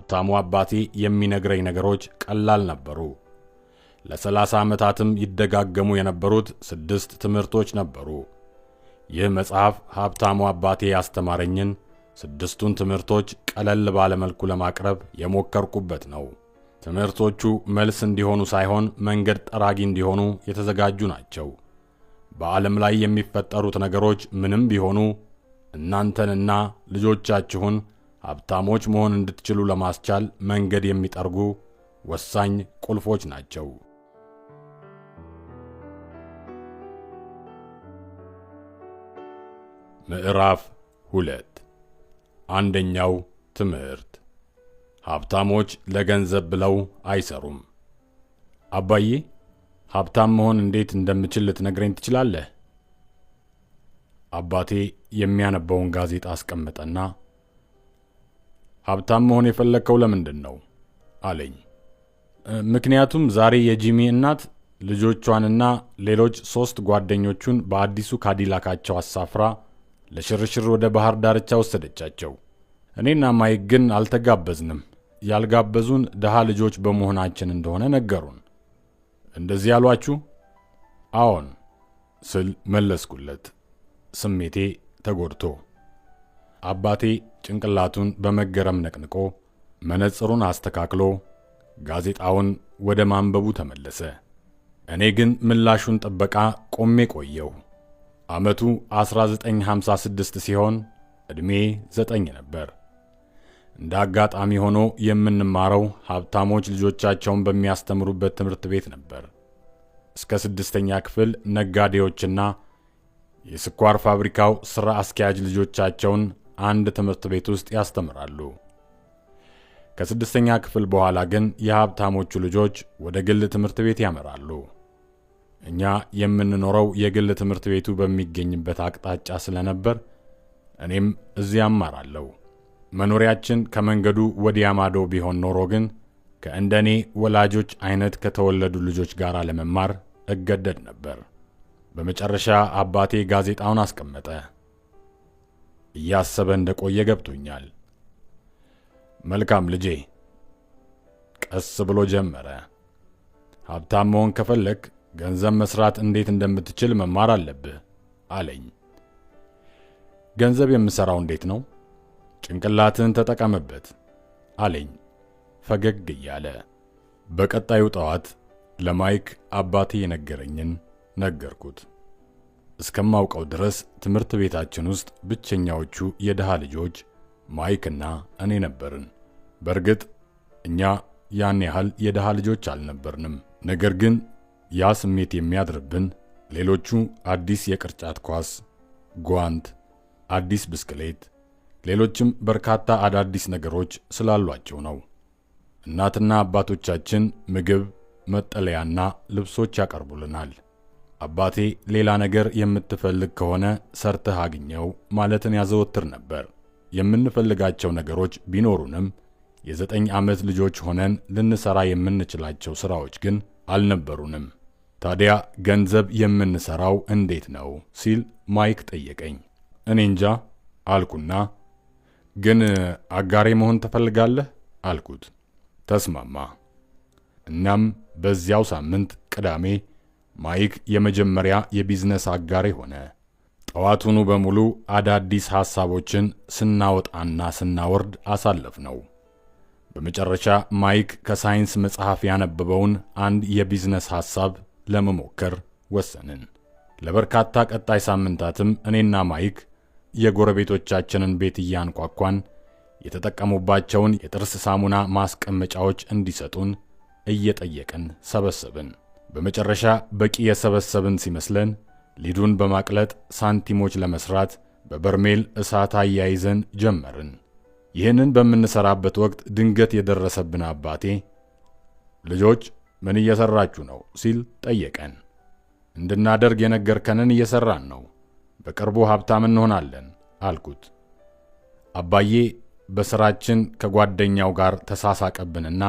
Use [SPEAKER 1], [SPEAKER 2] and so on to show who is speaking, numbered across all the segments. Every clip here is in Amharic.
[SPEAKER 1] ሀብታሙ አባቴ የሚነግረኝ ነገሮች ቀላል ነበሩ። ለ30 ዓመታትም ይደጋገሙ የነበሩት 6 ትምህርቶች ነበሩ። ይህ መጽሐፍ ሀብታሙ አባቴ ያስተማረኝን 6ቱን ትምህርቶች ቀለል ባለ መልኩ ለማቅረብ የሞከርኩበት ነው። ትምህርቶቹ መልስ እንዲሆኑ ሳይሆን መንገድ ጠራጊ እንዲሆኑ የተዘጋጁ ናቸው። በዓለም ላይ የሚፈጠሩት ነገሮች ምንም ቢሆኑ እናንተንና ልጆቻችሁን ሀብታሞች መሆን እንድትችሉ ለማስቻል መንገድ የሚጠርጉ ወሳኝ ቁልፎች ናቸው። ምዕራፍ 2። አንደኛው ትምህርት፣ ሀብታሞች ለገንዘብ ብለው አይሰሩም። አባዬ፣ ሀብታም መሆን እንዴት እንደምችል ልትነግረኝ ትችላለህ? አባቴ የሚያነበውን ጋዜጣ አስቀመጠና ሀብታም መሆን የፈለግከው ለምንድን ነው? አለኝ። ምክንያቱም ዛሬ የጂሚ እናት ልጆቿንና ሌሎች 3 ጓደኞቹን በአዲሱ ካዲላካቸው አሳፍራ ለሽርሽር ወደ ባህር ዳርቻ ወሰደቻቸው። እኔና ማይክ ግን አልተጋበዝንም። ያልጋበዙን ድሃ ልጆች በመሆናችን እንደሆነ ነገሩን። እንደዚህ ያሏችሁ? አዎን ስል መለስኩለት፣ ስሜቴ ተጎድቶ። አባቴ ጭንቅላቱን በመገረም ነቅንቆ መነጽሩን አስተካክሎ ጋዜጣውን ወደ ማንበቡ ተመለሰ። እኔ ግን ምላሹን ጥበቃ ቆሜ ቆየሁ። ዓመቱ 1956 ሲሆን ዕድሜ 9 ነበር። እንደ አጋጣሚ ሆኖ የምንማረው ሀብታሞች ልጆቻቸውን በሚያስተምሩበት ትምህርት ቤት ነበር። እስከ 6ኛ ክፍል ነጋዴዎችና የስኳር ፋብሪካው ሥራ አስኪያጅ ልጆቻቸውን አንድ ትምህርት ቤት ውስጥ ያስተምራሉ። ከ6ኛ ክፍል በኋላ ግን የሀብታሞቹ ልጆች ወደ ግል ትምህርት ቤት ያመራሉ። እኛ የምንኖረው የግል ትምህርት ቤቱ በሚገኝበት አቅጣጫ ስለነበር እኔም እዚያ እማራለሁ። መኖሪያችን ከመንገዱ ወዲያ ማዶ ቢሆን ኖሮ ግን ከእንደኔ ወላጆች አይነት ከተወለዱ ልጆች ጋር ለመማር እገደድ ነበር። በመጨረሻ አባቴ ጋዜጣውን አስቀመጠ። እያሰበ እንደቆየ ገብቶኛል። መልካም ልጄ፣ ቀስ ብሎ ጀመረ። ሀብታም መሆን ከፈለክ ገንዘብ መስራት እንዴት እንደምትችል መማር አለብህ አለኝ። ገንዘብ የምሰራው እንዴት ነው? ጭንቅላትህን ተጠቀምበት አለኝ ፈገግ እያለ። በቀጣዩ ጠዋት ለማይክ አባቴ የነገረኝን ነገርኩት። እስከማውቀው ድረስ ትምህርት ቤታችን ውስጥ ብቸኛዎቹ የድሃ ልጆች ማይክና እኔ ነበርን። በእርግጥ እኛ ያን ያህል የድሃ ልጆች አልነበርንም። ነገር ግን ያ ስሜት የሚያድርብን ሌሎቹ አዲስ የቅርጫት ኳስ፣ ጓንት፣ አዲስ ብስክሌት፣ ሌሎችም በርካታ አዳዲስ ነገሮች ስላሏቸው ነው። እናትና አባቶቻችን ምግብ፣ መጠለያና ልብሶች ያቀርቡልናል። አባቴ ሌላ ነገር የምትፈልግ ከሆነ ሰርተህ አግኘው ማለትን ያዘወትር ነበር። የምንፈልጋቸው ነገሮች ቢኖሩንም የ9 ዓመት ልጆች ሆነን ልንሰራ የምንችላቸው ስራዎች ግን አልነበሩንም። ታዲያ ገንዘብ የምንሰራው እንዴት ነው ሲል ማይክ ጠየቀኝ። እኔ እንጃ አልኩና ግን አጋሬ መሆን ትፈልጋለህ አልኩት። ተስማማ። እናም በዚያው ሳምንት ቅዳሜ ማይክ የመጀመሪያ የቢዝነስ አጋሬ ሆነ። ጠዋቱኑ በሙሉ አዳዲስ ሐሳቦችን ስናወጣና ስናወርድ አሳለፍነው። በመጨረሻ ማይክ ከሳይንስ መጽሐፍ ያነበበውን አንድ የቢዝነስ ሐሳብ ለመሞከር ወሰንን። ለበርካታ ቀጣይ ሳምንታትም እኔና ማይክ የጎረቤቶቻችንን ቤት እያንኳኳን የተጠቀሙባቸውን የጥርስ ሳሙና ማስቀመጫዎች እንዲሰጡን እየጠየቅን ሰበሰብን። በመጨረሻ በቂ የሰበሰብን ሲመስለን ሊዱን በማቅለጥ ሳንቲሞች ለመስራት በበርሜል እሳት አያይዘን ጀመርን። ይህንን በምንሰራበት ወቅት ድንገት የደረሰብን አባቴ ልጆች ምን እየሰራችሁ ነው ሲል ጠየቀን። እንድናደርግ የነገርከንን እየሰራን ነው፣ በቅርቡ ሀብታም እንሆናለን አልኩት። አባዬ በስራችን ከጓደኛው ጋር ተሳሳቀብንና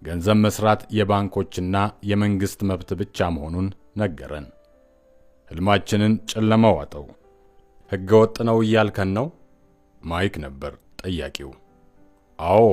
[SPEAKER 1] ገንዘብ መስራት የባንኮችና የመንግስት መብት ብቻ መሆኑን ነገረን። ህልማችንን ጨለማ ዋጠው። ህገወጥ ነው እያልከን ነው? ማይክ ነበር ጠያቂው። አዎ